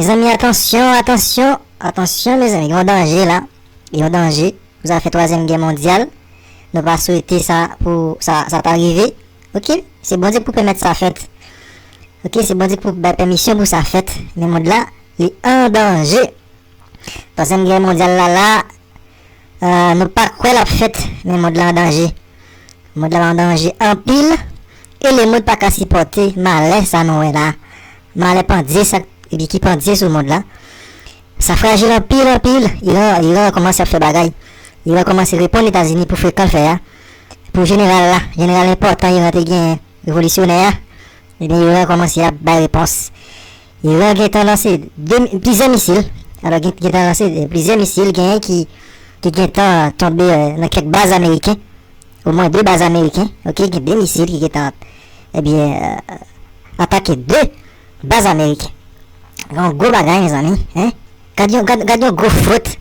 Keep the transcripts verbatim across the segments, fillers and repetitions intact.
Mezanmi, atansyon, atansyon, atansyon, mezanmi, gen yon danje la. Gen yon danje pou zafè twazyèm gè mondyal. Nou pa swete sa pou sa, sa ta rive. Oke? Se Bondye k pou pèmèt sa fèt. Oke? Se Bondye k pou bay pèmisyon pou sa fèt. Men mond la, li an danje. Twazyèm gè mondyal la, la, euh, nou pa kwè l ap fèt, men mond la an danje. Mond la an danje anpil, e lemond pa ka sipòte malè sa nou wè la. Malè pandye sa, epi ki pandye sou mond la. Sa frajil anpil, anpil. Iran, Iran kòmanse ap fè bagay. Iran kòmanse reponn Etazini pou frekan l fè a. Pou jeneral la, jeneral enpòtan Iran te gen, revolisyonè a, ebyen, Iran kòmanse ap bay repons. Iran gentan lanse de, plizyè misil. Alò, gen, gentan lanse, eh, plizyè misil, genyen ki, ki gentan tonbe, eh, nan kèk baz ameriken. Omwen de baz ameriken, oke, gen de misil ki gentan, ebyen, eh, atake de baz ameriken. Yon gwo bagay, mezanmi, en. Gad yon, gad, gad yon gwo fot,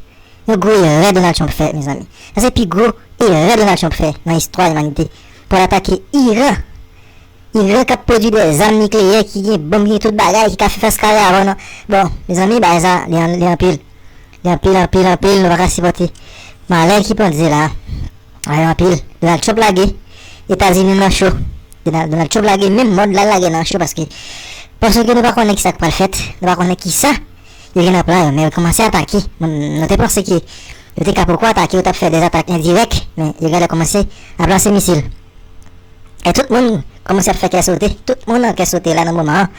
yon gwo erè Donald Trump fè, mezanmi. Sa se pi gwo erè Donald Trump fè nan istwa limanite. Pou l atake Iran. Iran k ap pwodui de zam nikleyè ki gen bonm, ki gen tout bagay, ki ka fè fas kare avè w nan. Bon, mezanmi, bagay sa, li an-, li anpil. Li anpil, anpil, anpil, nou pa ka sipòte. Malè ki pandye la. Ay, anpil. Donald Trump lage Etazini nan cho. Donald, Donald Trump lage menm mond la lage nan cho paske, paske nou pa konnen kisa k pral fèt, nou pa konnen kisa yo gen nan plan yo, men yo kòmanse atake. Nou, nou te panse ke yo te ka poko atake, yo t ap fè de zatak endirèk, men yo genlè kòmanse ap lanse misil. E tout moun kòmanse ap fè kè sote. Tout moun an kè sote la nan moman an.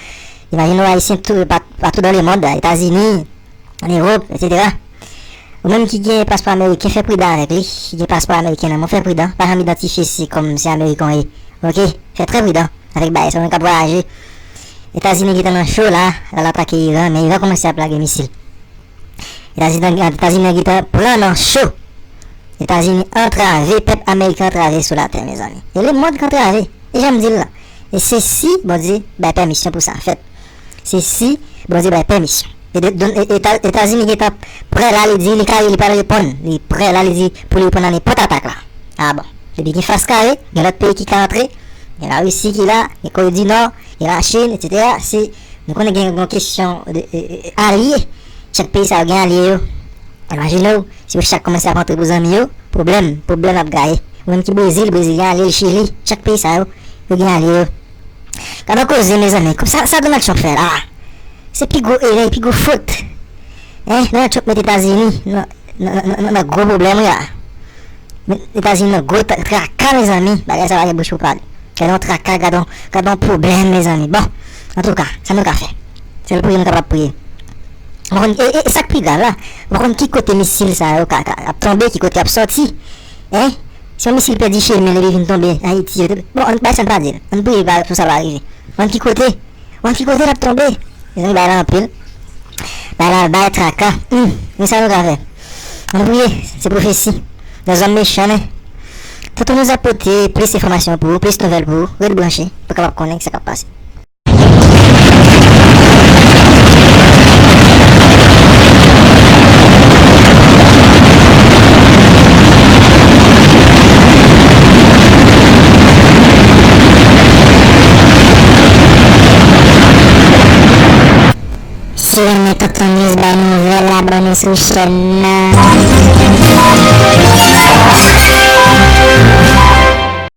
Imajine w, Ayisyen tou, pa-, patou dan lemonn, Etazini, an Ewòp, etsetera. Ou menm ki gen paspò ameriken, fè pridan avèk li. Ki gen paspò ameriken nan men w, fè pridan. Pa janm idantifye se kòm se ameriken w ye. Oke? Fè trè pridan avèk bagay sa. Ou menm k ap vwayaje. Etazini gentan nan cho la, l al atake Iran, men Iran kòmanse ap lage misil. Etazini, Etazini gentan pran nan cho. Etazini antrave, pèp ameriken antrave sou latè, mezanmi. E lemonn k antrave. E jan m di l la. E se si Bondye bay pèmisyon pou sa fèt. Se si Bondye bay pèmisyon. E de, de, e, Eta-, Etazini gentan prè la, li di li ka, li pral reponn. Li prè la, li di pou li reponn a nenpòt atak la. A bon. Depi gen fas kare, gen lòt peyi ki ka antre. Gen Larisi ki la, gen Kore di Nò, gen Lachin, etsetera. Si nou konnen gen yon kesyon de, e, e, alye, chak peyi sa yo gen alye yo. Imajine w, si yo chak kòmanse ap antre pou zanmi yo, pwoblèm, pwoblèm ap gaye. Ou menm ki Brezil, Brezil gen alye l, Chili, chak peyi sa yo, yo gen alye yo. Gade yon koze, mezanmi. Kòm sa, sa Donald Trump fè la. Se pi gwo erè, pi gwo fot. Hein? Donald Trump mete Etazini nan, nan, nan, nan, nan gwo pwoblèm, wi, la. Men Etazini nan gwo tra-, traka, mezanmi. Bagay sa pa gen bouch pou pale. Gade yon traka, gade yon, gade yon pwoblèm, mezanmi. Bon, antouka, sa nou ka fè? Sèl priye nou kapab priye. Ou konn, e, e, e sa k pi grav la, ou konn ki kote misil sa yo ka, ka, ap tonbe, ki kote y ap sòti? Hein? Si yon misil pèdi chemen l epi vin tonbe Ayiti, yo te, bon, ann bay sa n pa di l. Ann priye pa, pou sa pa rive. Ou konn ki kote? Ou konn ki kote l ap tonbe? Mezanmi, bay la anpil. Bay la, bay traka. Hmm, men sa nou ka fè? Ann priye, se pwofesi. Nan zòn mechan, men. Tanto nou ap pote plis enfòmasyon pou ou, plis nouvèl pou ou. Ret branche, pou w kapab konnen ki sa k ap pase. Si w renmen Tonton Niz bay nouvèl, abòne sou chèn nan.